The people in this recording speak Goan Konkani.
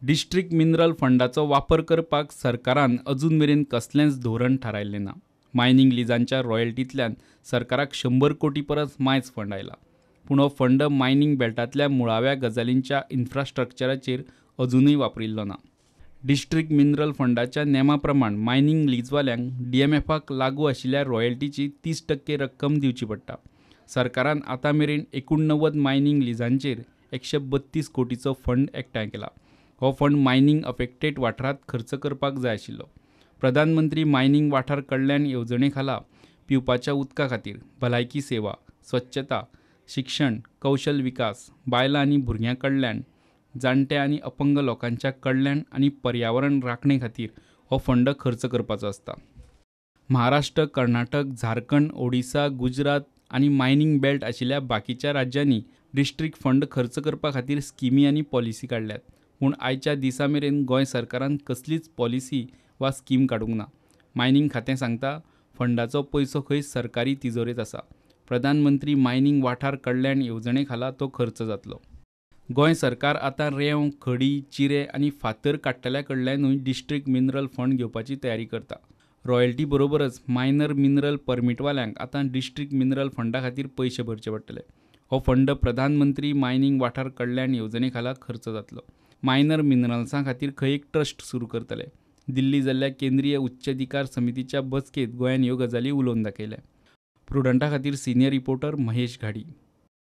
डिस्ट्रिक्ट मिनरल फंडाचो वापर करपाक सरकारान अजून मेरेन कसलेंच धोरण थारायल्लें ना. मायनिंग लिजांच्या रॉयल्टींतल्यान सरकाराक 100 कोटी परस मायज फंड आयला. पूण हो फंड मायनिंग बेल्टांतल्या मुळाव्या गजालींच्या इन्फ्रास्ट्रक्चराचेर अजुनूय वापरिल्लो ना. डिस्ट्रिक्ट मिनरल फंडाच्या नेमा प्रमाण मायनिंग लीजवाल्यांक डीएमएफाक लागू आशिल्ल्या रॉयल्टीची 30% रक्कम दिवची पडटा. सरकारान आतां मेरेन 89 मायनिंग लिजांचेर 132 कोटीचो फंड एकठांय केला. हो फंड मायनिंग अफेक्टेड वाठारांत खर्च करपाक जाय आशिल्लो. प्रधानमंत्री मायनिंग वाठार कल्याण येवजणे खाला पिवपाच्या उदका खातीर, भलायकी सेवा, स्वच्छता, शिक्षण, कौशल विकास, बायलां आनी भुरग्यां कल्याण, जाणट्या आनी अपंग लोकांच्या कल्याण आनी पर्यावरण राखणे खातीर हो फंड खर्च करपाचो आसता. महाराष्ट्र, कर्नाटक, झारखंड, ओडिसा, गुजरात आनी मायनिंग बेल्ट आशिल्ल्या बाकीच्या राज्यांनी डिस्ट्रिक्ट फंड खर्च करपा खातीर स्किमी आनी पॉलिसी काडल्यात. पूण आयच्या दिसा मेरेन गोंय सरकारान कसलीच पॉलिसी वा स्कीम काडूंक ना. मायनिंग खातें सांगता, फंडाचो पयसो खंय सरकारी तिजोरेंत आसा. प्रधानमंत्री मायनिंग वाठार कल्याण येवजणे खाला तो खर्च जातलो. गोंय सरकार आतां रेंव, खडी, चिरे आनी फातर काडटल्या कडल्यानूय डिस्ट्रिक्ट मिनरल फंड घेवपाची तयारी करता. रॉयल्टी बरोबरच मायनर मिनरल परमिटवाल्यांक आतां डिस्ट्रिक्ट मिनरल फंडा खातीर पयशे भरचे पडटले. हो फंड प्रधानमंत्री मायनिंग वाठार कल्याण येवजणे खाला खर्च जातलो. मायनर मिनरल्सां खातीर खंय एक ट्रस्ट सुरू करतले. दिल्ली जाल्ल्या केंद्रीय उच्चाधिकार समितीच्या बसकेंत गोंयान ह्यो गजाली उलोवन दाखयल्या. प्रुडंटा खातीर सिनियर रिपोर्टर महेश घाडी.